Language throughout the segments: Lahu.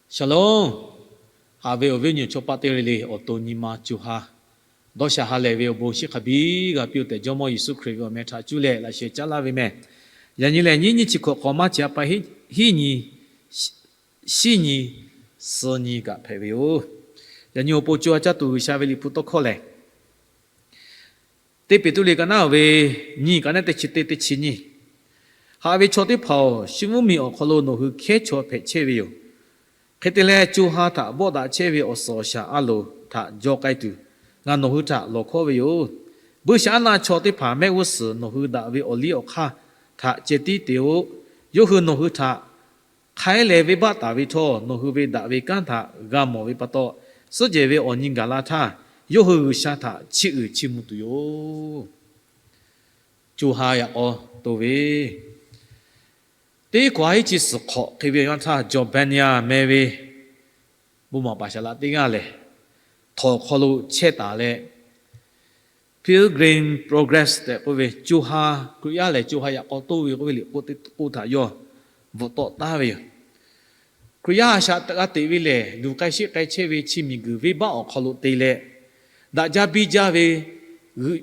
Shalom. Haꞈ ve awˬ viˉ awˬ nyi chaw paˆ teˇ g'aˇ le le, awˬ to nyi ma co ha dawˇ sha ha lehˬ ve awˬ bon shiˍ hk'a biˇ g'a piˇ-oˬ tehꞈ, Jawˇmawˇ Yeˍsuˆ Hkriꞈ ve awˬ meh htaꞈ cuˇ leh laꞈ sheh caˉ laˇ ve meh. Yaꞈ nyi lehˬ, nyiˇ nyiˇ chi hkawꞈ hk'awꞈ maˇ chi a pa hiˉ nyi, shiˉ nyi, suh nyi kaꞈ hpehꞈ ve yoˬ. Yaꞈ nyi awˬ pon co ha caˇ tuˬ G'uiˬsha ve Liꞈ hpu tawˇ hkawˇ lehˬ, teˇ Peˍtruˆ liꞈ ka naˉ ve nyiˇ ka naˉ teˇ chi teˇ teˇ chi nyiˇ, Haꞈ ve chaw teˇ hpaˍ-oˬ, shu mvuhˇmiˬ awˬ hk'aw lo nawˬ hui hkehˉ chaw hpehꞈ chehˇ ve yoˬ. Hk'e te leh, co ha htaꞈ bawˆ daꞈ chehˇ ve awˬ suhˍ awˬ shaˍ a loˍ htaꞈ jaw k'ai tuˬ, ngaˬ nawˬ hui htaꞈ lawˬ hkawˉ ve yoˬ. Buiˇshaˆaˉnaˆ chaw teˇ hpaˍ mehˆ g'uˇ suhˍ nawˬ hui daꞈ ve awˬ liˇ awˬ hk'aˇ htaꞈ ceh tiˉ te-o. Yawˇ hui nawˬ hui htaꞈ hk'aiˉ leh venˇbaˆ taˍ ve htawˇ, nawˬ hui ve daꞈ ve kanˉ htaꞈ g'a mawˬ ve pa taw, suhˉ jehˬ ve awˬ nyi gaˬ la htaˇ, yawˇ hui G'uiˬsha htaꞈ chiˇ uiˍ chiˇ mvuh tuˬ yoˬ. Co ha yaꞈ k'aw to ve, teˇ hkawꞈ ha hiˉ chi suhˍ hk'awꞈ hk'e ve awˬ yanˇ htaˇ, Jawˇbehˇniaˇ meh ve bon maˍ paˍ shaˍ laꞈ teˇ g'aˇ lehˬ, htawnˍ hk'aw lo chehˇ taˍ leh, Pilgrim's Progress tehꞈ k'oˆ ve, co ha, Hkriꞈ yaˇ lehˬ co ha yaꞈ k'aw toˇ ve k'oˆ ve liꞈ k'oˆ teˇ k'oˆ htaꞈ yawˇ bvuhꞈ tawˆ taˍ ve yoˬ. Hkriꞈ yaˇ a shaꞈ teꞈ g'a teꞈ ve lehˬ, luˬ k'ai sheˆ k'ai chehˇ ve chi miˬguiˬ venˇbaˆ awˬ hk'aw lo te leh, daꞈ jaˇ biˇ jaˇ ve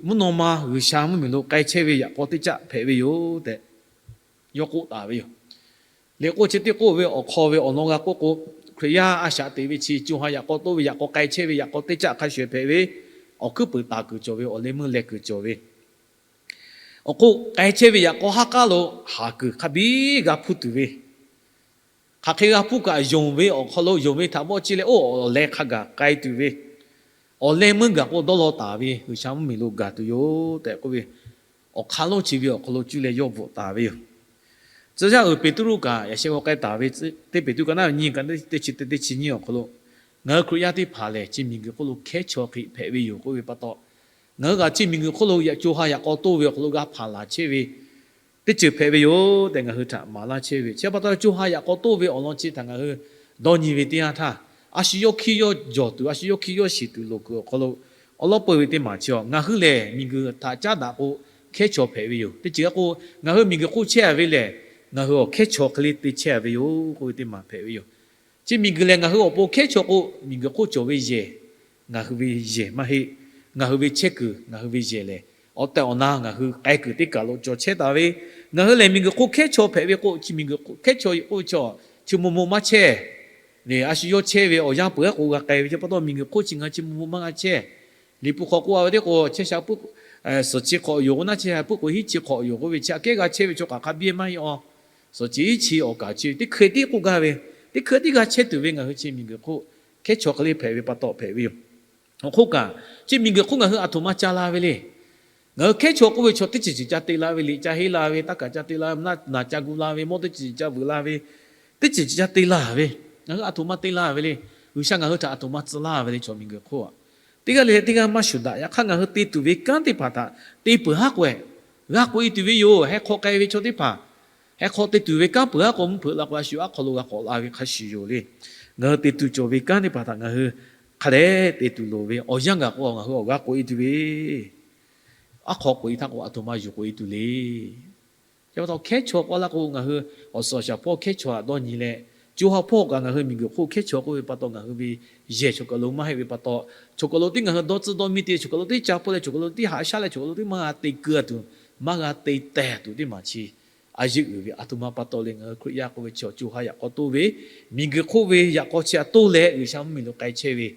mvuhˇ naw ma G'uiˬsha mvuhˇmiˬ lo k'ai chehˇ ve yaꞈ k'aw teˇ caˆ hpehꞈ ve yoˬ tehꞈ yawˇ k'oˆ taˍ ve yoˬ. Liꞈ k'oˆ chi teˇ k'oˆ ve awˬ hk'aw ve awˬ lawn g'a k'oˆ k'o, Hkriꞈ yaˇ a shaꞈ teꞈ ve chi co ha yaꞈ k'aw toˇ ve yaꞈ k'aw k'ai chehˇ ve yaꞈ k'aw teˇ caˆ hk'a shuˍ hpehꞈ ve, awˬ hkuiˉ puiˍ taˍ kuiˬ cawˬ ve, awˬ leh meuˇ leh kuiˬ cawˬ ve, awˬ hk'oˆ k'ai chehˇ ve yaꞈ k'aw haˉ k'aˉ lo haˍ kuiˬ hk'a biˇ g'a hpuˇ tuˬ ve, hk'aˬ hk'e g'a hpuˇ kaꞈ yonˍ ve awˬ hk'aw lo yonˍ ve htaꞈ vawˆ ciˇ leh oˇ awˬ leh hk'a gaˬ k'ai tuˬ ve, awˬ leh meuˇ gaˬ k'o dawˇ law taˍ ve G'uiˬsha mvuhˇmiˬ lo gaˬ tuˬ yoˬ tehꞈ k'oˆ ve, awˬ hk'aˇ lonˉ chi ve awˬ hk'aw lo cuˇ leh yawˇ bvuhꞈ taˍ ve yoˬ. Tcuh yaˇ uiˍ Peˍtruˆ kaꞈ yaꞈ sheh g'aw k'ai taˍ ve, teˇ Peˍtruˆ ka naˉ ve nyiˇ ka naˉ teˇ chi teˇ teˇ chi nyiˇ awˬ hk'aw lo, ngaˬ hui Hkriꞈ yaˇ teˇ hpaˍ lehˬ chi miˬguiˬ hk'oˆ lo hkehˉ chaw hk'e hpehꞈ ve yoˬ k'oˆ ve pa taw, ngaˬ hui kaꞈ chi miˬguiˬ hk'oˆ lo yaꞈ co ha yaꞈ k'aw toˇ ve awˬ hk'aw lo g'a hpanˍ laˬ chehˇ ve teˇ ceuˬ hpehꞈ ve yoˬ tehꞈ ngaˬ hui htaꞈ maˍ laˇ chehˇ ve. Chi pa taw co ha yaꞈ k'aw toˇ ve awˬ lawn chi htaꞈ ngaˬ hui dawˇ nyi ve teˇ yanˇ htaˇ, a shu yawˇ hkiˇ yawˇ jawˬ tuˬ, a shu yawˇ hkiˇ yawˇ shiˍ tuˬ loˍ kuiˬ awˬ hk'aw lo awˉ lawˉ peuˇ ve teˇ maˬ chi a, ngaˬ hui lehˬ miˬguiˬ htaꞈ caˉ daꞈ k'o hkehˉ chaw hpehꞈ ve yoˬ. Teˇ ceuˬ k'o, ngaˬ hui miˬguiˬ hk'oˆ chehˇ a ve lehˬ, ngaˬ hui awˬ hkehˉ chaw hk'e le te chehˇ a ve yoˬ k'oˆ ve teˇ maˬ hpehꞈ ve yoˬ. Chi miˬguiˬ lehˬ ngaˬ hui awˬ pon hkehˉ chaw k'o, miˬguiˬ hk'oˆ cawˬ ve yehˬ, ngaˬ hui ve yehˬ maˇ heˆ. Ngaˬ hui ve chehˇ kuiˬ, ngaˬ hui ve yehˬ lehˬ, awˬ tehˬ awˬ na ngaˬ hui k'ai kuiˬ teˇ kaˬ lo cawˬ chehˇ taˍ ve, ngaˬ hui lehˬ miˬguiˬ hk'oˆ hkehˉ chaw hpehꞈ ve k'o, chi miˬguiˬ hk'oˆ hkehˉ chaw k'oˆ ve chaw, chi maw maw maˇ chehˇ. Lehˬ, a shu yawˇ chehˇ ve awˬ yanˇ peuˬ aˉ k'o g'a k'ai ve chi pa taw, miˬguiˬ hk'oˆ chi ngaˬ hui chi maw maˇ g'a chehˇ. Liꞈ hpu hk'aw k'oˆ a ve teˇ k'o, chehˇ sha puiˉ, suhˍ chi hk'awꞈ yoˬ k'o naˉ, chehˇ sha puiˉ k'o hiˉ chi hk'awꞈ yoˬ k'oˆ ve chi aꞈ kehˉ g'a chehˇ ve chaw kaꞈ hk'a biˇ maˇ heˆ a. Suhˍ chi hiˉ chi awˬ kaˍ chi teˇ hkui tiˉ k'oˆ gaˇ ve, teˇ hkui tiˉ g'a chehˇ tuˬ ve ngaˬ hui chi miˬguiˬ hk'oˆ hkehˉ chaw hk'e le hpehꞈ ve pa taw hpehꞈ ve yoˬ. Awˬ hk'oˆ kaꞈ, chi miˬguiˬ hk'oˆ ngaˬ hui aˬ htoꞈ ma ca la ve le. Ngaˬ hui hkehˉ chaw k'oˆ ve chaw teˇ ceuˬ ceuˬ ca te la ve, liꞈ ca heˆ la ve, taˇ kaˬ ca te la ve, naˬ ca gu la ve, mawˇ teˇ ceuˬ ceuˬ ca vuiˬ la ve, teˇ ceuˬ ceuˬ ca te la ve, ngaˬ hui aˬ htoꞈ ma te la ve le. G'uiˬsha ngaˬ hui htaꞈ aˬ htoꞈ ma tcuh laˇ ve le chaw miˬguiˬ hk'oˆ a. Teˇ g'aˇ le leh teˇ g'aˇ maˇ shuˍ daꞈ. Yaꞈ hk'aˇ ngaˬ hui te tuˬ ve kanˉ teˇ hpaˍ htaꞈ te peuˬ haˉ k'o, g'a k'oꞈ e tuˬ ve yoˬ. Heh hk'aw k'ai ve chaw teˇ hpaˍ, heh hk'aw te tuˬ ve kanˉ peuˬ haˉ k'o mvuhˇ hpeuꞈ la k'o, a shu aˉ hk'aw lo g'a k'awꞈ la ve hk'a shuˍ yoˬ le. Ngaˬ hui te tuˬ cawˬ ve kanˉ teˇ hpaˍ htaꞈ ngaˬ hui hk'a dehꞈ te tuˬ loˍ ve awˬ yanˇ gaˬ k'o, ngaˬ hui awˬ g'aˇ k'oꞈ e tuˬ ve, aˉ hk'aw k'oꞈ e htaˇ k'o, aˬ htoꞈ ma yuˬ k'oꞈ e tuˬ le. Chi pa taw hkehˉ chaw k'oˆ laˇ k'o, ngaˬ hui awˬ suhˍ awˬ shaˍ hpawˇ hkehˉ chaw htaꞈ dawˇ nyi leh, co ha hpawˇ kaꞈ ngaˬ hui miˬguiˬ hk'oˆ hkehˉ chaw k'oˆ ve pa taw, ngaˬ hui ve yehˬ chaw kaˬ lo maˇ heˆ ve pa taw, chaw kaˬ lo tiˉ ngaˬ hui dawˇ tcuhˇ dawˇ miˇ te, chaw kaˬ lo tiˉ ca hpawˇ leh, chaw kaˬ lo tiˉ haꞈ shaˉ leh, chaw kaˬ lo tiˉ maˇ g'a te keu a tuˬ, maˇ g'a te teh tuˬ teˇ maˬ chi a yeˇ uiˍ ve aˬ htoꞈ ma pa taw le. Ngaˬ hui Hkriꞈ yaˇ k'oˆ ve chaw co ha yaꞈ k'aw toˇ ve, miˬguiˬ hk'oˆ ve yaꞈ k'aw chi aꞈ toˇ leh G'uiˬsha mvuhˇmiˬ lo k'ai chehˇ ve,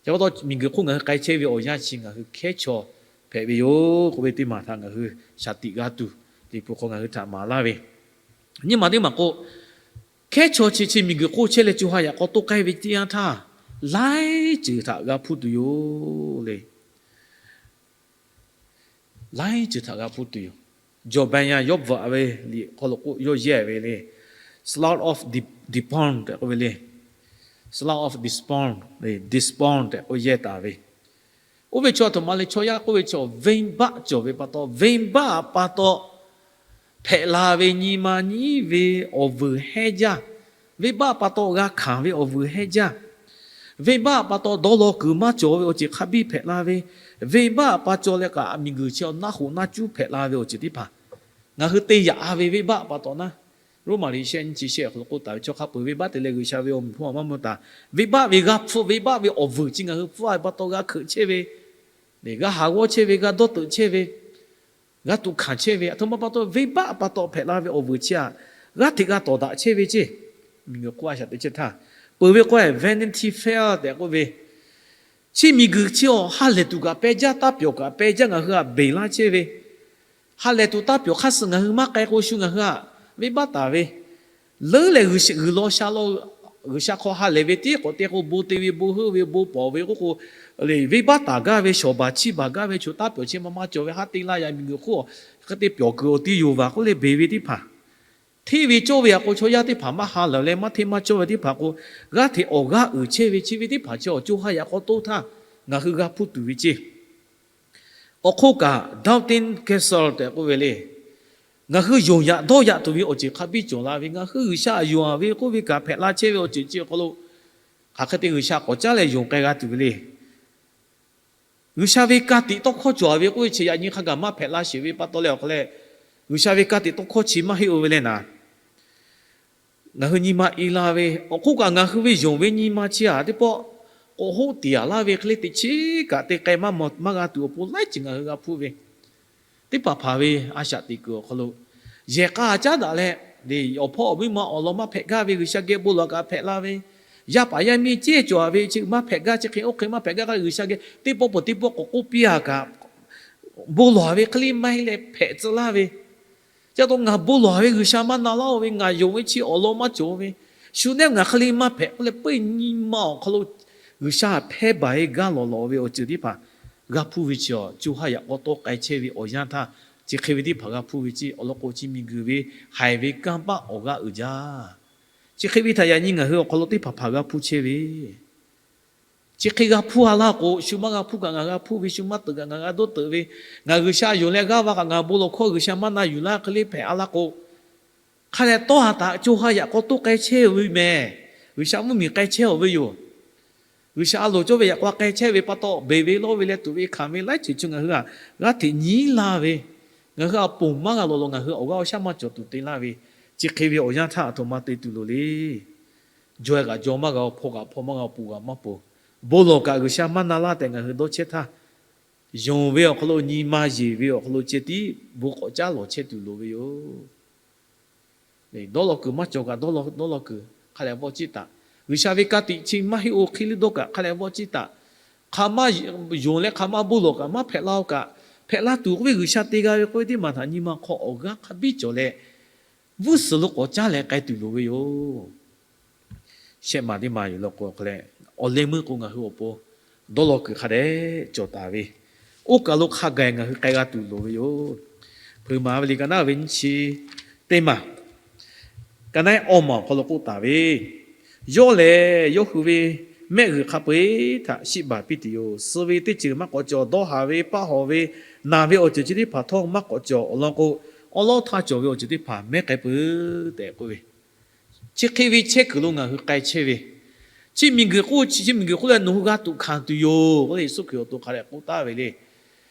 chi pa taw miˬguiˬ hk'oˆ ngaˬ hui k'ai chehˇ ve awˬ yanˇ chi ngaˬ hui hkehˉ chaw hpehꞈ ve yoˬ k'oˆ ve teˇ maˬ htaꞈ ngaˬ hui shaˍ tiꞈ g'a tuˬ, Liꞈ hpu hk'aw ngaˬ hui htaꞈ maˍ laˇ ve, nyiˇ maˬ teˇ maˬ k'o, hkehˉ chaw chi chi miˬguiˬ hk'oˆ chehˇ leh co ha yaꞈ k'aw toˇ k'ai ve teˇ yanˇ htaˇ, laiˉ ceuˬ htaꞈ g'a hpuˇ tuˬ yoˬ le. Laiˉ ceuˬ htaꞈ g'a hpuˇ tuˬ yoˬ. Jawˬ baˇ yaˇ yawˇ bvuhꞈ ve liꞈ hk'aw lo k'o yawˇ yehˇ ve le, slough of despond tehꞈ k'oˆ ve le, slough of despond, despond tehꞈ k'oˆ yehˇ taˍ ve, oˇ ve chaw aˬ htoꞈ ma le, chaw yaˇ k'oˆ ve chaw venˇbaˆ cawˬ ve pa taw, venˇbaˆ pa taw hpehꞈ la ve nyi ma nyiˉ ve awˬ vuiˬ hehnˇ jaˇ, venˇbaˆ pa taw g'a hkanˍ ve awˬ vuiˬ hehnˇ jaˇ, venˇbaˆ pa taw dawˇ law kuiˬ maˇ cawˬ ve awˬ ceuˬ hk'a biˇ hpehꞈ la ve, venˇbaˆ pa taw leh kaꞈ miˬguiˬ chi awˬ naˆ hoꞈ naˆ cuˉ hpehꞈ la ve awˬ ceuˬ teˇ hpaˍ ngaˬ hui te yaꞈ a ve venˇbaˆ pa taw naˉ, Roˉmaꞈ liꞈ shehˆ nyiˇ chi shehˆ awˬ hk'aw lo k'oˆ taˍ ve, chaw hk'a peuˬ venˇbaˆ te leh G'uiˬsha ve awˬ meꞈ hpfuhˇ maˇ mvuh taˍ. Venˇbaˆ ve g'aˇ hpfuhˇ, venˇbaˆ ve awˬ vuiˬ chi ngaˬ hui hpfuhˇ ve pa taw g'a hkeuꞈ chehˇ ve, g'a haˍ g'awˇ chehˇ ve, g'a dawˇ teuꞈ chehˇ ve, g'a tuꞈ hkanˍ chehˇ ve, aˬ htoꞈ ma pa taw venˇbaˆ pa taw hpehꞈ la ve awˬ vuiˬ chi aꞈ g'aˇ hteꞈ g'a tawˍ daꞈ chehˇ ve ceˇ. Miˬguiˬ hk'oˆ a shaꞈ teꞈ chehˇ htaˇ, peuˬ ve k'o Vanity Fair tehꞈ k'oˆ ve, chi miˬguiˬ chi awˬ ha lehˬ tuˬ kaꞈ peh jaˇ, taˇ pyawˬ kaꞈ peh jaˇ, ngaˬ hui htaꞈ beˬ laˇ chehˇ ve, ha lehˬ tuˬ taˇ pyawˬ hk'aˇ suh ngaˬ hui maˇ k'ai k'o shu ngaˬ hui htaꞈ venˇbaˆ taˍ ve, leuˉ leh g'uiˬ law sha law, G'uiˬsha hk'aw ha lehˬ ve tiˉ k'awꞈ te k'o, bon te ve, bon heuˆ ve, bon pawˍ ve k'oˆ k'o, venˇbaˆ taˍ gaˇ ve, shawˍ baˬ chiˇ baˬ gaˇ ve, choˬ taˇ pyawˬ chi ma maˇ cawˬ ve, haˉ te laˇ yaꞈ miˬguiˬ hk'oˆ hk'e te pyawˬ kuiˬ awˬ ti yoˬ vaˬ k'oˆ leh beˬ ve teˇ hpaˍ, hteˇ ve cawˇ ve aꞈ k'o chaw yaˇ teˇ hpaˍ maˇ ha lehˬ leh maˇ hteˇ maˇ cawˇ ve teˇ hpaˍ k'o, g'aˇ hteꞈ awˬ g'aˇ uiˍ chehˇ ve, chi ve teˇ hpaˍ chi awˬ co ha yaꞈ k'aw toˇ htaˇ ngaˬ hui g'a hpuˇ tuˬ ve ceˇ. Awˬ hk'oˆ kaꞈ doubting Caesar tehꞈ k'oˆ ve le. Ngaˬ hui yonˍ yaꞈ dawˇ yaꞈ tuˬ ve awˬ ceuˬ hk'a biˇ cawˬ la ve, ngaˬ hui G'uiˬsha yonˍ a ve k'oˆ ve kaꞈ hpehꞈ la chehˇ ve awˬ ceuˬ chi awˬ hk'aw lo, hk'aˬ hk'e te G'uiˬsha k'awꞈ caˉ leh yonˍ k'ai g'a tuˬ ve le. G'uiˬsha ve ka tiꞈ tawˇ hkawˇ cawˬ a ve k'oˆ ve chi yaꞈ nyi hk'a gaˬ maˇ hpehꞈ la sheˍ ve pa taw leh awˬ hk'a leh, G'uiˬsha ve ka tiꞈ tawˇ hkawˇ chi maˇ heˆ-oˬ ve leh naˍ, ngaˬ hui nyi ma i la ve awˬ hk'oˆ kaꞈ ngaˬ hui ve yonˍ ve nyi ma chi aꞈ teˇ pawˆ k'awꞈ hoˆ tiˍ a laˇ ve hk'e le, teꞈ chiˉ kaꞈ te k'ai maˇ maw maˇ g'a tuˬ awˬ pon laiˉ ceuˬ ngaˬ hui g'a hpuˇ ve, teˇ hpaˍ hpaˍ ve a shaꞈ teꞈ kuiˬ awˬ hk'aw lo yehˬ k'a caˉ daꞈ leh, awˬ hpawˇ awˬ miˇ ma awˬ lawn maˇ hpehꞈ gaˇ ve G'uiˬsha geh bon lawˬ kaꞈ hpehꞈ la ve, yaˇ paˍ yaˇ miˇ cehˇ cawˬ a ve chi maˇ hpehꞈ gaˇ, chi hk'e oˇ hk'e maˇ hpehꞈ gaˇ k'o G'uiˬsha geh teˇ pawˆ peuˬ teˇ pawˆ k'awꞈ k'oˆ piˇ a kaꞈ, bon lawˬ ve hk'e le maˇ heˆ leh hpehꞈ tcuh laˇ ve, chi pa taw ngaˬ bon lawˬ ve G'uiˬsha maˇ na laˇ-oˬ ve, ngaˬ yonˍ ve chi awˬ lawn maˇ cawˬ ve, shu neˉ ngaˬ hk'e le maˇ hpehꞈ k'oˆ leh peuˇ nyi ma awˬ hk'aw lo G'uiˬsha hpehˇ baˬ-e gaˇ lawˬ lawˬ ve awˬ ceuˬ teˇ hpaˍ g'a hpuˇ ve chi awˬ co ha yaꞈ k'aw tawˇ k'ai chehˇ ve awˬ yanˇ htaˇ, chi hk'e ve teˇ hpaˍ g'a hpuˇ ve ceˇ. Awˬ lawn k'o chi miˬguiˬ ve haiˬ ve kanˇ paˆ awˬ g'aˇ uiˍ jaˇ. Chi hk'e ve htaꞈ yaꞈ nyi ngaˬ hui awˬ hk'aw lo teˇ hpaˍ hpaˍ g'a hpuˇ chehˇ ve, chi hk'e g'a hpuˇ a laˇ k'o, shu maˇ g'a hpuˇ kaꞈ ngaˬ g'a hpuˇ ve, shu maˇ teuꞈ kaꞈ ngaˬ g'a dawˇ teuꞈ ve, ngaˬ G'uiˬsha yonˍ leh g'aˇ va kaꞈ ngaˬ bon lawˬ hkawˇ G'uiˬsha maˇ na yuˬ laˇ hk'e le hpehꞈ a laˇ k'o, hk'a leh tawˇ ha htaꞈ co ha yaꞈ k'aw toˇ k'ai chehˇ ve mehˬ. G'uiˬsha mvuhˇmiˬ k'ai chehˇ-oˬ ve yoˬ. G'uiˬsha a loˍ cawˇ ve yaꞈ k'aw k'ai chehˇ ve pa taw, beˬ ve lawˇ ve leh tuꞈ ve hkanˍ ve laiˉ ceuˬ chi ngaˬ hui htaꞈ g'aˇ hteꞈ nyi laˇ ve, ngaˬ hui htaꞈ ponˬ maˇ g'a lawˬ lawˬ ngaˬ hui awˬ g'aˇ awˬ shaˉ maˇ cawˬ tuˬ te laˇ ve, chi hk'e ve awˬ yanˇ htaˇ aˬ htoꞈ ma te tuˬ loˍ le. Jawˇ-e kaꞈ jawˇ maˇ g'a-oˬ, hpaw kaꞈ hpaw maˇ g'a-oˬ, ponˬ kaꞈ maˇ ponˬ, bon lawˬ kaꞈ G'uiˬsha maˇ na laˇ tehꞈ ngaˬ hui dawˇ chehˇ htaˇ, yonˍ ve awˬ hk'aw lo nyi ma yeˬ ve awˬ hk'aw lo ceh tiˉ bon k'awꞈ caˉ lawˬ chehˇ tuˬ loˍ ve yoˬ. Dawˇ law kuiˬ maˇ cawˬ kaꞈ dawˇ law kuiˬ hk'a leh vawˆ ciˉ taˍ. G'uiˬsha ve ka tiꞈ chi maˇ heˆ-oˬ hk'e le dawˇ kaꞈ hk'a leh vawˆ ciˉ taˍ. Hk'aˬ ma yonˍ leh hk'aˬ ma bon lawˬ kaꞈ maˇ hpehꞈ la-oˬ kaꞈ, hpehꞈ la tuˬ k'oˆ ve G'uiˬsha te g'a ve k'oˆ ve teˇ maˬ htaꞈ nyi ma hk'aw awˬ g'aˇ hk'a biˇ cawˬ leh, g'uˇ suhˍ lo k'awꞈ caˉ leh k'ai tuˬ loˍ ve yoˬ. Shehˆ maˬ teˇ maˬ yoˬ law k'o, awˬ leh meuˇ k'o ngaˬ hui awˬ pon dawˇ law kuiˬ hk'a dehꞈ cawˬ taˍ ve, oˇ kaˬ lo hk'a gaˬ ngaˬ hui k'ai g'a tuˬ loˍ ve yoˬ. Hpeuꞈ maˍ ve liꞈ ka naˉ ve nyiˇ chi teˇ maˬ, ka naˉ awˇ maˬ awˬ hk'aw lo k'oˆ taˍ ve, yawˇ lehˬ yawˇ hui ve mehˆ g'uiˬ hk'a peu-eˬ htaꞈ shiˆ baˬ piˇ tuˬ yoˬ. Suh ve teˇ ceuˬ maˇ k'awꞈ cawˬ, dawˇ haˍ ve, paˇ hawˍ ve, naˬ ve awˬ ceuˬ chi teˇ hpaˍ htawˇ maˇ k'awꞈ cawˬ. Awˬ lawn k'o, awˉ lawˉ htaˇ cawˬ ve awˬ ceuˬ teˇ hpaˍ mehˉ k'ai peuˬ tehꞈ k'oˆ ve, chi hk'e ve chehˇ kuiˬ lo ngaˬ hui k'ai chehˇ ve, chi miˬguiˬ k'oˆ, chi miˬguiˬ k'oˆ leh nawˬ hui g'a tuꞈ hkanˍ tuˬ yoˬ k'oˆ leh Yeˍsuˆ Hkriꞈ awˬ to hk'a dehꞈ k'oˆ taˍ ve le.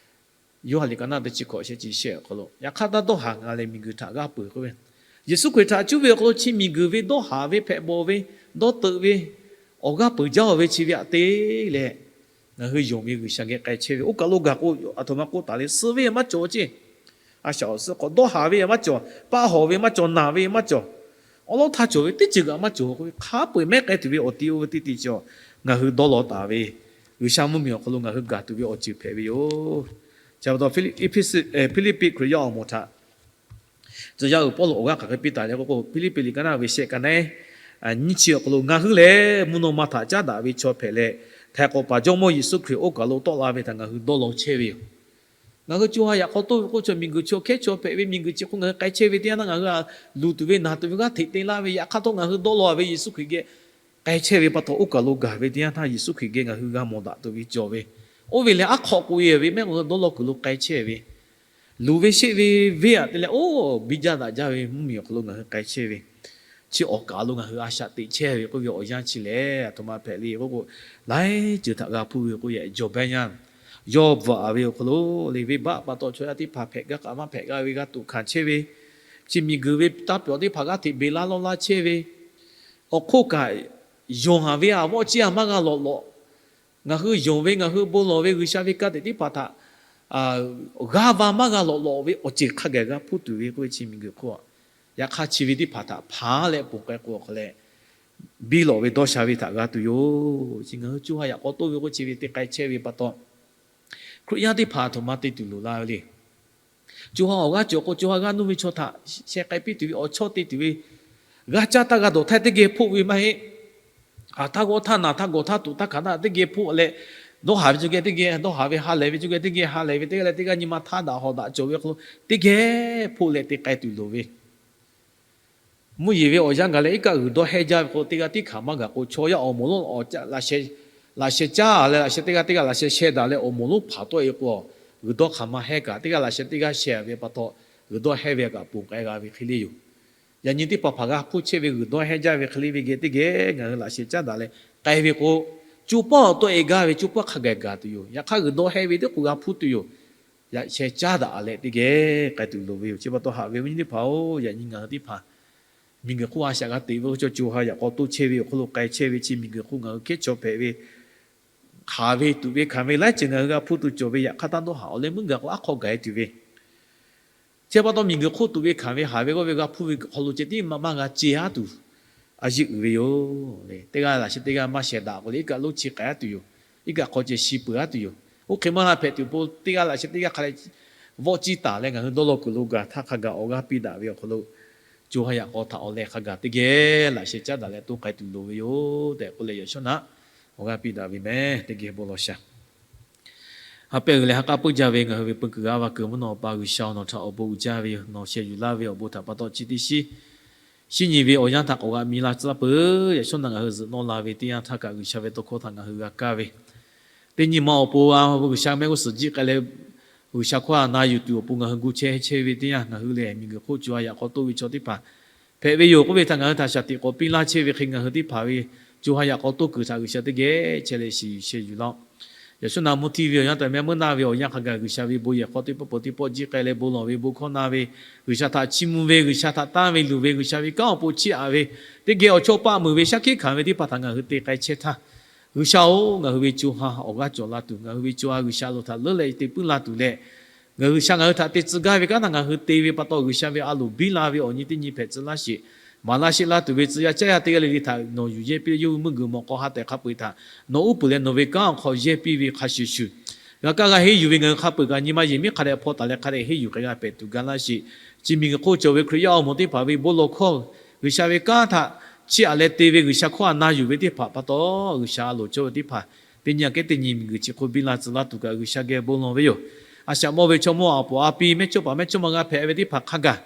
Yoˇhanˬ liꞈ ka naˉ teˇ chi hkawꞈ shehˆ chi shehˆ awˬ hk'aw lo, yaꞈ hk'aˇ taˇ dawˇ haˍ, ngaˬ lehˬ miˬguiˬ htaꞈ g'aˇ peuˬ k'oˆ ve, Yeˍsuˆ Hkriꞈ htaꞈ cuˇ ve awˬ hk'aw lo chi miˬguiˬ ve dawˇ haˍ ve, hpehꞈ bawˬ ve, dawˇ teuꞈ ve, awˬ g'aˇ peuˬ jaˇ-oˬ ve chi ve aꞈ te leh, ngaˬ hui yonˍ ve G'uiˬsha geh k'ai chehˇ ve, oˇ kaˬ lo gaˬ k'o, aˬ htoꞈ ma k'oˆ taˍ le, suh ve maˇ cawˬ ceˇ. A shaꞈ awˬ suhˉ k'awꞈ dawˇ haˍ ve maˇ cawˬ, paˇ hawˍ ve maˇ cawˬ, naˬ ve maˇ cawˬ, awˉ lawˉ htaˇ cawˬ ve teˇ ceuˬ kaꞈ maˇ cawˬ k'oˆ ve, hk'a peu-eˬ mehˉ k'ai tuˬ ve awˬ ti oˇ ve teˇ ti cawˬ, ngaˬ hui dawˇ law taˍ ve, G'uiˬsha mvuhˇmiˬ awˬ hk'aw lo ngaˬ hui gaˬ tuˬ ve awˬ ceuˬ hpehꞈ ve yoˬ. Chi pa taw Hpiˇliˇpiˆ Hkriꞈ yaˇ awˬ moˍ htaꞈ tcuh yaˇ uiˍ Pawˇluꞈ awˬ g'aˇ hk'aˬ hk'e piˇ taˍ leh k'oˆ k'o, Hpiˇliˇpiˆ liꞈ ka naˉ ve shehˆ ka naˉ nyiˇ chi awˬ hk'aw lo, ngaˬ hui lehˬ mvuhˇ naw ma htaꞈ caˉ daꞈ ve chaw hpehꞈ leh, htaiˍ hk'awꞈ paˍ Jawˇmawˇ Yeˍsuˆ Hkriꞈ oˇ kaˬ lo tawˆ la ve htaꞈ ngaˬ hui dawˇ law chehˇ ve yoˬ. Ngaˬ hui co ha yaꞈ k'aw toˇ ve k'oˆ, chaw miˬguiˬ chaw hkehˉ chaw hpehꞈ ve miˬguiˬ chi hk'oˆ ngaˬ hui k'ai chehˇ ve teˇ yanˇ htaˇ ngaˬ hui a luˬ tuˬ ve naˬ tuˬ ve g'aˇ hteꞈ te laˇ ve, yaꞈ hk'aˇ htawˇ ngaˬ hui dawˇ law ve Yeˍsuˆ Hkriꞈ geh k'ai chehˇ ve pa taw, oˇ kaˬ lo gaˬ ve teˇ yanˇ htaˇ Yeˍsuˆ Hkriꞈ geh ngaˬ hui g'a mawˬ daꞈ tuˬ ve cawˬ ve, oˇ ve lehˬ aˉ hk'aw k'oꞈ e ve mehˆ g'uiˬ dawˇ law kuiˬ lo k'ai chehˇ ve, luˬ ve sheˆ ve venˇ aꞈ te leh oˇ biˇ jaˇ daꞈ jaˇ ve mvuhˇmiˬ awˬ hk'aw lo ngaˬ hui k'ai chehˇ ve, chi awˬ kaˬ lo ngaˬ hui a shaꞈ teꞈ chehˇ ve k'oˆ ve awˬ yanˇ chi lehˬ, aˬ htoꞈ ma hpehꞈ le k'oˆ k'o, laiˉ ceuˬ htaꞈ g'a hpuˇ ve k'oˆ yehˬ jawˬ behˇ yanˇ, yawˇ bvuhꞈ ve awˬ hk'aw lo le, venˇbaˆ pa taw chaw yaˇ teˇ hpaˍ hpehꞈ gaˇ kaꞈ maˇ hpehꞈ g'a ve g'a tuꞈ hkanˍ chehˇ ve, Chi miˬguiˬ ve taˇ pawˍ teˇ hpaˍ g'aˇ hteꞈ beˬ laˇ lawˇ laˇ chehˇ ve, awˬ hk'oˆ kaꞈ yonˍ haˍ ve a vawˆ ciˇ a maˇ g'a lawꞈ lawꞈ. Ngaˬ hui yonˍ ve, ngaˬ hui bon lawˬ ve G'uiˬsha ve ka tiꞈ teˇ hpaˍ htaꞈ g'aˇ va maˇ g'a lawꞈ lawꞈ ve awˬ ceuˬ hk'a gaˬ g'a hpuˇ tuˬ ve k'oˆ ve chi miˬguiˬ hk'oˆ, yaꞈ hk'aˇ chi ve teˇ hpaˍ htaꞈ hpanˍ leh ponˬ k'ai k'o awˬ hk'aw leh, biˇ lawꞈ ve dawˇ sha ve htaꞈ g'a tuˬ yoˬ. Chi ngaˬ hui co ha yaꞈ k'aw toˇ ve k'oˆ chi ve teˇ k'ai chehˇ ve pa taw, Hkriꞈ yaˇ teˇ hpaˍ a htoꞈ ma te tuˬ loˍ la ve le. Co ha awˬ g'aˇ cawˬ k'o, co ha g'aˇ nuˇ ve chaw htaꞈ sheh k'ai piˇ tuˬ ve awˬ chawˇ te tuˬ ve, g'aˇ caˇ taˇ g'a dawˬ htaˇ teˇ geh hpoˆ ve maˇ heˆ. Htaˇ g'awˇ htaˇ naˬ htaˇ gawˬ htaˇ tuꞈ htaˇ hkanˍ htaˇ teˇ geh hpoˆ leh, dawˇ haˍ ve co geh teˇ geh, dawˇ haˍ ve ha lehˬ ve co geh teˇ geh ha lehˬ ve teˇ g'aˇ leh teˇ g'aˇ nyi ma htaˇ daꞈ hawˍ daꞈ cawˬ ve hk'aw lo teˇ geh hpoˆ leh te k'ai tuˬ loˍ ve, mvuhˇ yeˬ ve awˬ yanˇ gaˬ leh iˉ kaˆ g'uiˬ dawˇ hehnˇ jaˇ ve k'o, teˇ g'aˇ tiˉ hkanˍ maˇ gaˬ k'o, chaw yaˇ awˬ moˍ lonˉ laꞈ sheh caˇ leh laꞈ sheh teˇ g'aˇ teˇ g'aˇ laꞈ sheh sheh daꞈ leh awˬ moˍ lonˉ hpanˍ tawˆ e k'o, g'uiˬ dawˇ hk'aˬ ma hehnˇ kaꞈ teˇ g'aˇ laꞈ sheh teˇ g'aˇ sheh ve pa taw, g'uiˬ dawˇ hehnˇ ve kaꞈ ponˬ k'ai g'a ve hk'e le yoˬ. Yaꞈ nyi teˇ hpaˍ hpaˍ g'a hpuˇ chehˇ ve g'uiˬ dawˇ hehnˇ jaˇ ve hk'e le ve geh teˇ geh ngaˬ hui laꞈ sheh caˉ daꞈ leh k'ai ve k'o, co paˆ awˬ tawˆ e gaˇ ve co paˆ hk'a gaˬ gaˬ tuˬ yoˬ. Yaꞈ hk'aˇ g'uiˬ dawˇ hehnˇ ve teˇ k'oˍ g'a hpuˇ tuˬ yoˬ. Yaꞈ sheh caˉ daꞈ leh teˇ geh k'ai tuˬ loˍ ve yoˬ. Chi pa taw haꞈ ve awˬ viˉ nyi teˇ hpaˍ-oˬ, yaꞈ nyi ngaˬ hui teˇ hpaˍ miˬguiˬ hk'oˆ a shaꞈ g'a teꞈ ve k'o, chaw co ha yaꞈ k'aw toˇ chehˇ ve awˬ hk'aw lo k'ai chehˇ ve chi miˬguiˬ hk'oˆ ngaˬ hui hkehˉ chaw hpehꞈ ve, hk'aˬ ve tuꞈ ve hkanˍ ve laiˉ ceuˬ ngaˬ hui g'a hpuˇ tuˬ cawˬ ve, yaꞈ hk'aˇ taˇ dawˇ haꞈ awˬ leh meuˉ gaˬ k'o aˉ hk'aw gaˬ e tuˬ ve, chi pa taw miˬguiˬ hk'oˆ tuꞈ ve hkanˍ ve haˍ ve g'awˇ ve g'a hpuˇ ve hk'aw lo ceh tiˉ maˇ maˇ g'a ce aˉ tuˬ a yeˇ uiˍ ve yoˬ. Teˇ g'aˇ laꞈ sheh teˇ g'aˇ maˇ sheh daꞈ k'o leh iˉ kaˆ lonˉ chi k'ai aˉ tuˬ yoˬ. Iˉ kaˆ hk'aw ceh shi peuˬ aˉ tuˬ yoˬ. Oˇ hk'e maˇ g'a hpehꞈ tuˬ awˬ pon teˇ g'aˇ laꞈ sheh teˇ g'aˇ hk'a leh vawˆ ciˇ taˍ leh ngaˬ hui dawˇ law kuiˬ lo gaˬ htaˇ hk'a gaˬ awˬ g'aˇ piˇ daꞈ ve awˬ hk'aw lo, co ha yaꞈ k'aw htaꞈ awˬ leh hk'a gaˬ teˇ geh laꞈ sheh caˉ daꞈ leh toˇ k'ai tuˬ loˍ ve yoˬ tehꞈ k'oˆ leh yaꞈ shawˉ naꞈ awˬ g'aˇ piˇ daꞈ ve meh. Teˇ geh bon lawˬ shaˍ. Ha pehˇ g'uiˬ leh ha k'aˉ puiˉ jaˇ ve ngaˬ hui ve peu kuiˬ g'aˇ va kuiˬ mvuhˇ naw pa G'uiˬsha-oˬ, nawˬ htaꞈ awˬ bon uiˍ jaˇ ve yoˬ. Nawˬ sheh yuˬ laˇ ve awˬ bon htaꞈ pa taw chi teˇ shiˉ shinˉ nyi ve awˬ yanˇ htaꞈ k'awꞈ g'a mi la tcuh laˇ peuˬ. Yaꞈ shawˉ naꞈ ngaˬ hui zuhꞈ nawˇ la ve teˇ yanˇ htaˇ kaꞈ G'uiˬsha ve tawˇ hkawˇ htaꞈ ngaˬ hui g'a kaˇ ve, teˇ nyi ma awˬ pon a G'uiˬsha mehˆ g'uˇ suhˍ jiˆ k'ai leh G'uiˬsha hkawˇ htaꞈ na yuˬ tuˬ awˬ pon ngaˬ hui gu chehˇ chehˇ ve teˇ yanˇ, ngaˬ hui lehˬ miˬguiˬ hk'oˆ co ha yaꞈ k'aw toˇ ve chaw teˇ hpaˍ hpehꞈ ve yoˬ k'oˆ ve htaꞈ ngaˬ hui htaꞈ shaˍ tiꞈ k'awꞈ piˇ laˇ chehˇ ve hk'e, ngaˬ hui teˇ hpaˍ ve co ha yaꞈ k'aw toˇ kuiˬ htaꞈ G'uiˬsha teˇ geh chehˇ leh shiˍ yuˬ sheh yuˬ laˇ-oˆ. Yaꞈ shawˉ naꞈ mvuhˇ htiˇ ve awˬ yanˇ taˍ meh meuˇ naˇ ve awˬ yanˇ hk'a gaˬ G'uiˬsha ve bon yehˬ hk'aw teˇ pawˆ peuˬ teˇ pawˆ jiˆ k'ai leh bon lawˬ ve bon hkawˇ na ve, G'uiˬsha htaꞈ chiˇ mvuh ve, G'uiˬsha htaꞈ tanˇ ve luˬ ve, G'uiˬsha ve kanˉ awˬ pon chiˇ aꞈ ve, teˇ geh awˬ chawˇ paˆ meuˍ ve shaˉ hkiˆ hkanˍ ve teˇ hpaˍ htaꞈ ngaˬ hui te k'ai chehˇ htaˇ, G'uiˬsha-oˬ, ngaˬ hui ve co ha awˬ g'aˇ cawˬ la tuˬ, ngaˬ hui ve co ha G'uiˬsha loˍ htaꞈ leuˉ leh te puiˉ la tuˬ leh, ngaˬ hui G'uiˬsha ngaˬ hui htaꞈ te tcuh gaˇ ve kanˉ htaꞈ ngaˬ hui te ve pa taw, G'uiˬsha ve a loˍ biˇ la ve awˬ nyi teˇ nyi hpehꞈ tcuh laˇ sheˍ. Maˍ laˇ sheˆ laˇ tuˬ ve tcuh yaˇ caˇ yaˇ teˇ g'aˇ le le htaꞈ nawˬ yuˬ yehˇ piˇ leh yawˇ hui meuˇ g'uiˬ mawꞈ k'aw ha tehˬ hk'a peu-eˬ htaꞈ nawˬ uˉ peunˍ leh nawˬ ve kanˉ awˬ hk'aw yehˇ piˇ ve hk'a shuˍ shuˍ, g'a kaˇ g'a henˇ yuˬ ve ngaˬ hui hk'a peu-eˬ kaꞈ nyi ma yehˬ miˉ hk'a dehꞈ hpaw taˍ leh hk'a dehꞈ henˇ yuˬ k'ai g'a hpehꞈ tuˬ ga laˇ sheˍ. Chi miˬguiˬ hk'oˆ cawˬ ve Hkriꞈ yaˇ awˬ moˍ teˇ hpaˍ ve bon lawˬ hkawˇ, G'uiˬsha ve kanˉ htaꞈ chiˇ aꞈ leh te ve, G'uiˬsha hkawˇ htaꞈ na yuˬ ve teˇ hpaˍ pa taw, G'uiˬsha a loˍ cawˇ ve teˇ hpaˍ teˇ nyi aꞈ kehˉ teˇ nyi miˬguiˬ chi hk'oˆ biˇ la tcuh laˇ tuˬ kaꞈ G'uiˬsha geh bon lawˬ ve yoˬ. A shaꞈ mawˇ ve chaw mawˇ a poˍ a pi mehˇchawˇ paˍ mehˇchawˇma g'a hpehꞈ ve teˇ hpaˍ hk'a gaˬ,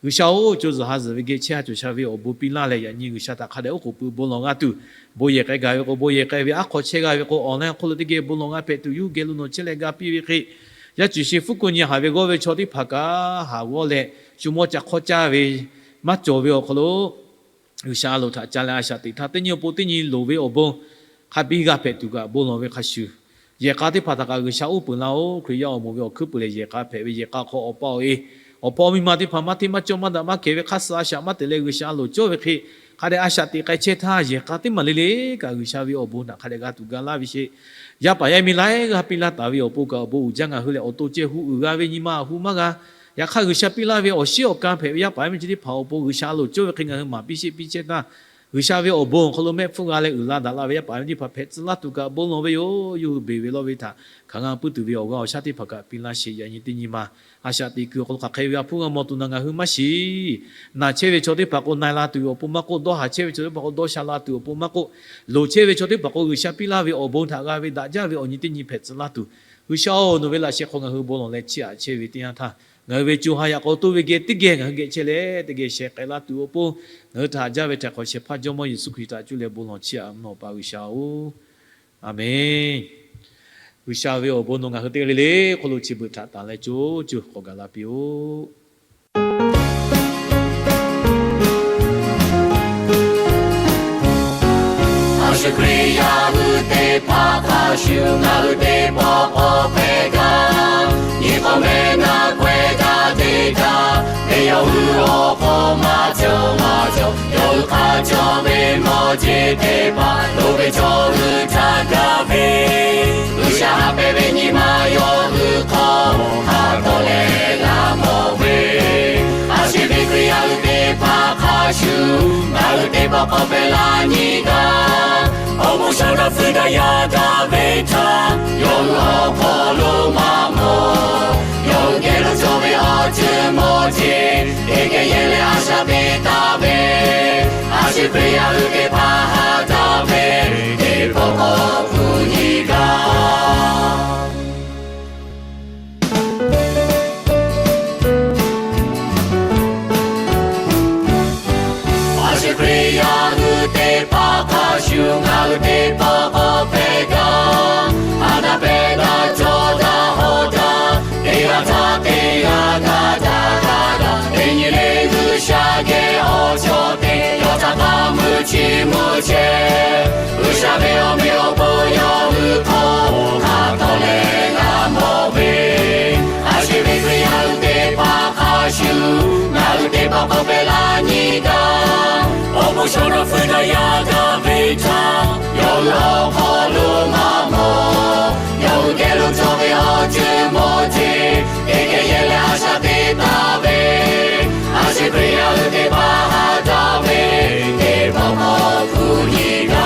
G'uiˬsha-oˬ, co zuhˬ ha zuhˬ ve geh chehˇ ha cawˬ sha ve awˬ bon piˇ laˇ leh, yaꞈ nyi G'uiˬsha htaꞈ hk'a dehꞈ oˉ k'oˍ pui bon lawˬ g'a tuˬ, bon yehˬ k'ai gaˬ ve k'o bon yehˬ k'ai ve, aˉ hk'aw chehˇ g'a ve k'o online hk'oˆ lo teˇ geh bon lawˬ g'a hpehꞈ tuˬ, yawˇ hui geh lo nawˬ chehˇ leh ga piˇ ve hk'e, yaˇ cuˬ shi fuˉ kuˆ nyi haˍ ve g'awˇ ve chaw teˇ hpaˍ kaꞈ haˍ g'awˇ leh shu mawˇ ca hk'awˇ caˇ ve maˇ cawˬ ve awˬ hk'aw lo, G'uiˬsha a loˍ htaꞈ ca leh a shaꞈ teꞈ htaˇ, teˇ nyi awˬ pon teˇ nyi loˍ ve awˬ bon hk'a biˇ g'a hpehꞈ tuˬ kaꞈ bon lawˬ ve hk'a shuˍ, yehˬ k'a teˇ hpaˍ htaꞈ kaꞈ G'uiˬsha uˉ peunˍ laˇ-oˬ. Hkriꞈ yaˇ awˬ moˍ ve awˬ hkuiˉ puiˍ lehˬ, yehˬ k'a hpehꞈ ve yehˬ k'a hk'aw awˬ pa awˬ e, awˬ hpaw miˇ ma teˇ hpaˍ maˇ hteˇ maˇ cawˇ maˇ daꞈ maˇ kehˬ ve hk'aˇ suh a shaꞈ maˇ teꞈ leh G'uiˬsha a loˍ cawˇ ve hk'e, hk'a dehꞈ a shaꞈ teꞈ k'ai chehˇ htaˇ, yehˬ k'a teˇ maˬ le le kaꞈ G'uiˬsha ve awˬ bon htaꞈ hk'a dehꞈ g'a tuˬ ga laˇ ve sheˍ. Yaˇ paˍ yaˇ miˇ laiˉ g'aˇ piˇ laˇ taˍ ve awˬ pon kaꞈ awˬ bon uiˍ jaˇ. Ngaˬ hui lehˬ awˬ to ceh hu uiˍ g'a ve nyi ma hu maˇ g'a. Yaꞈ hk'aˇ G'uiˬsha piˇ laˇ ve awˬ shiˉ awˬ kan hpehꞈ ve yaˇ paˍ yaˇ miˇ chi teˇ hpaˍ awˬ pon G'uiˬsha a loˍ cawˇ ve hk'e ngaˬ hui maˍ piˇ sheˆ piˇ chehˇ htaˇ, G'uiˬsha ve awˬ bon awˬ hk'aw lo mehˆ hpfuhˇ g'a leh uiˍ la daꞈ la ve yaˇ paˍ yaˇ miˇ teˇ hpaˍ hpehꞈ tcuh laˇ tuˬ kaꞈ bon lawˬ ve yoˬ. Yawˇ hui beˬ ve lawˇ ve htaꞈ hk'aˬ g'a puiˉ tuˬ ve awˬ g'aˇ awˬ shaˉ teˇ hpaˍ kaꞈ piˇ laˇ sheˍ. Yaꞈ nyi teˇ nyi ma a shaꞈ teꞈ kuiˬ awˬ hk'aw lo hk'aˬ hk'e ve a hpuˇ g'a mawˬ tuˬ naˬ ngaˬ hui maˇ shiˍ. Naˬ chehˇ ve chaw teˇ hpaˍ k'o na la tuˬ ve awˬ pon maˇ k'oˆ, dawˇ haˍ chehˇ ve chaw teˇ hpaˍ k'o dawˇ sha la tuˬ awˬ pon maˇ k'oˆ, loˍ chehˇ ve chaw teˇ hpaˍ k'o G'uiˬsha piˇ laˇ ve awˬ bon htaꞈ g'a ve daꞈ jaˇ ve awˬ nyi teˇ nyi hpehꞈ tcuh laˇ tuˬ, G'uiˬsha-oˬ, nawˬ ve laꞈ sheh hk'aw ngaˬ hui bon lawˬ leh chiˇ aꞈ chehˇ ve teˇ yanˇ htaˇ, ngaˬ hui ve co ha yaꞈ k'aw toˇ ve geh teˇ geh ngaˬ hui geh chehˇ leh teˇ geh sheh k'ai laˇ tuˬ awˬ pon, ngaˬ hui htaꞈ haꞈ jaˇ ve htaꞈ hk'awꞈ shehˍ hpaˇ Jawˇmawˇ Yeˍsuˆ Hkriꞈ htaꞈ cuˇ leh bon lawˬ chiˇ aꞈ mvuhˇ naw pa G'uiˬsha-oˬ, Aˍmenˇ. G'uiˬsha ve awˬ bon nawˬ ngaˬ hui teˇ g'aˇ le le hk'oˆ lo chi beuꞈ htaꞈ tanˬ leh co co k'awꞈ gaˬ la piˇ-oˆ. A shu Hkriꞈ yaˇ hui teˇ hpaˍ hk'a shuˍ ngaˬ hui teˇ pawˆ k'awꞈ hpehꞈ gaˇ. Nyi k'awꞈ meh naˆ k'awehˇ daꞈ te htaˇ, ve yawˇ hui awˬ hk'aw maˇ cawˬ maˇ cawˬ, yawˇ hui hk'a cawˬ ve mawˇ jeˬ teˇ hpaˍ loˍ ve chaw hui htaꞈ gaˬ ve, G'uiˬsha haꞈ pehnˇ ve nyi ma yawˇ hui hk'aw hk'a tawˍ leh g'a mawˬ ve, a shu ve Hkriꞈ yaˇ hui teˇ hpaˍ hk'a shuˍ ngaˬ hui teˇ pawˆ k'awꞈ hpehꞈ la nyi gaˇ. Awˬ bon sha daꞈ fuiˍ daꞈ yaˇ daꞈ ve htaꞈ yawˇ hui awˬ hk'aw lo maˇ mawˬ. Yawˇ hui geh lo cawˬ ve awˬ ceuˬ mawˇ jeˬ teˇ geh yehˬ leh a shaꞈ teꞈ taˍ ve, a shu Hkriꞈ yaˇ hui teˇ hpaˍ haꞈ daꞈ ve teˇ pawˆ k'awꞈ hpu nyi gaˇ. A shu Hkriꞈ yaˇ hui teˇ hpaˍ hk'a shuˍ ngaˬ hui teˇ pawˆ k'awꞈ hpehꞈ gaˇ. Haꞈ daꞈ pehˬ daꞈ cawˬ daꞈ hawˍ daꞈ, teˇ g'aˇ htaꞈ teˇ g'aˇ ga daꞈ ga daꞈ, teˇ nyi le G'uiˬsha geh awˬ cawˬ te yawˇ htaꞈ k'a mui chi mui chehˇ. G'uiˬsha ve awˬ meꞈ awˬ hponˇ yawˇ hui hk'aw hk'a tawˍ leh g'a mawˬ ve, a shu ve Hkriꞈ yaˇ hui teˇ hpaˍ hk'a shuˍ ngaˬ hui teˇ pawˆ k'awꞈ hpehꞈ la nyi gaˇ. Awˬ bon sha daꞈ fuiˍ daꞈ yaˇ daꞈ ve htaꞈ yawˇ hui awˬ hk'aw lo maˇ mawˬ. Yawˇ hui geh lo cawˬ ve awˬ ceuˬ mawˇ jeˬ teˇ geh yehˬ leh a shaꞈ teꞈ taˍ ve, a shu Hkriꞈ yaˇ hui teˇ hpaˍ haꞈ daꞈ ve teˇ pawˆ k'awꞈ hpu nyi gaˇ.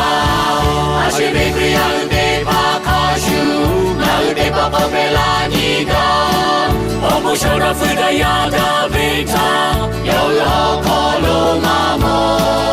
A shu ve Hkriꞈ yaˇ hui teˇ hpaˍ hk'a shuˍ ngaˬ hui teˇ pawˆ k'awꞈ hpehꞈ la nyi gaˇ. Awˬ bon sha daꞈ fuiˍ daꞈ yaˇ daꞈ ve htaꞈ yawˇ hui awˬ hk'aw lo maˇ mawˬ.